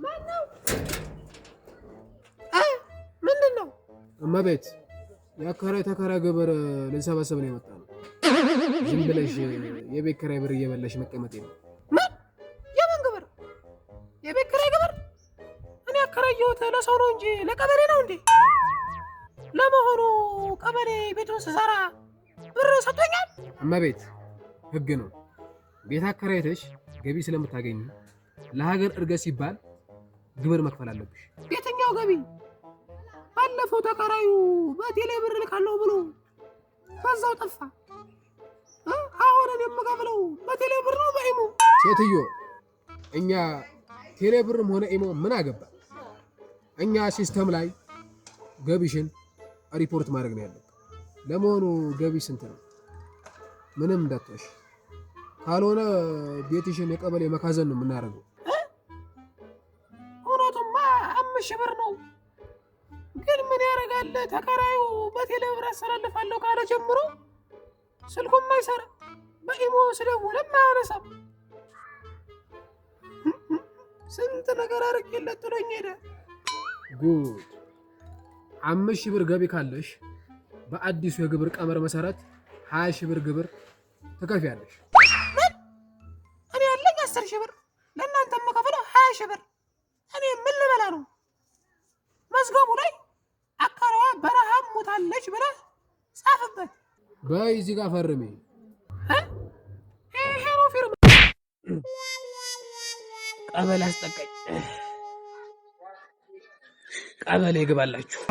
ማነው? ምንድን ነው? እመቤት፣ የአከራይ ተከራይ ግብር ልንሰበስብ ነው የመጣነው። ዝም ብለሽ የቤት ኪራይ ብር እየበላሽ መቀመጥ ነው። ምን? የምን ግብር? የቤት ኪራይ ግብር? እኔ ያከራየሁት ለሰው ነው እንጂ ለቀበሌ ነው እንዴ? ለመሆኑ ቀበሌ ቤቱን ስሰራ ብር ሰጥቶኛል? እመቤት፣ ህግ ነው። ቤት አከራይተሽ ገቢ ስለምታገኝ ለሀገር እድገት ሲባል ግብር መክፈል አለብሽ። የትኛው ገቢ? ባለፈው ተከራዩ በቴሌ ብር ልካለሁ ብሎ በዛው ጠፋ። አሁን እኔ የምከፍለው በቴሌ ብር ነው በኢሞ? ሴትዮ፣ እኛ ቴሌ ብርም ሆነ ኢሞ ምን አገባ? እኛ system ላይ ገቢሽን ሪፖርት ማድረግ ነው ያለብን። ለመሆኑ ገቢ ስንት ነው? ምንም እንዳትዋሽ፣ ካልሆነ ቤትሽን የቀበሌ መካዘን ነው የምናደርገው። እውነቱማ 5,000 ብር ነው። ግን ምን ያደርጋል፣ ተከራዩ በቴሌ ብር አስተላልፋለሁ ካለ ጀምሮ ስልኩም አይሰራ፣ በኢሞ ስደውልም አያነሳም። ስንት ነገር አድርጌለት ጥሎኝ ሄደ። ጉድ! 5,000 ብር ገቢ ካለሽ በአዲሱ የግብር ቀመር መሰረት 20,000 ብር ግብር ትከፍያለሽ። ምን? እኔ ያለኝ 10,000 ብር፣ ለእናንተ የምከፍለው 20,000 ብር። እኔ ምን ልበላ ነው? መዝገቡ ላይ አከራዋ በረሃብ ሞታለች ብለህ ጻፍበት። በይ፣ እዚህ ጋር ፈርሚ። ይሄ ነው ፊርማ። ቀበሌ አስጠቃኝ። ቀበሌ ይግባላችሁ።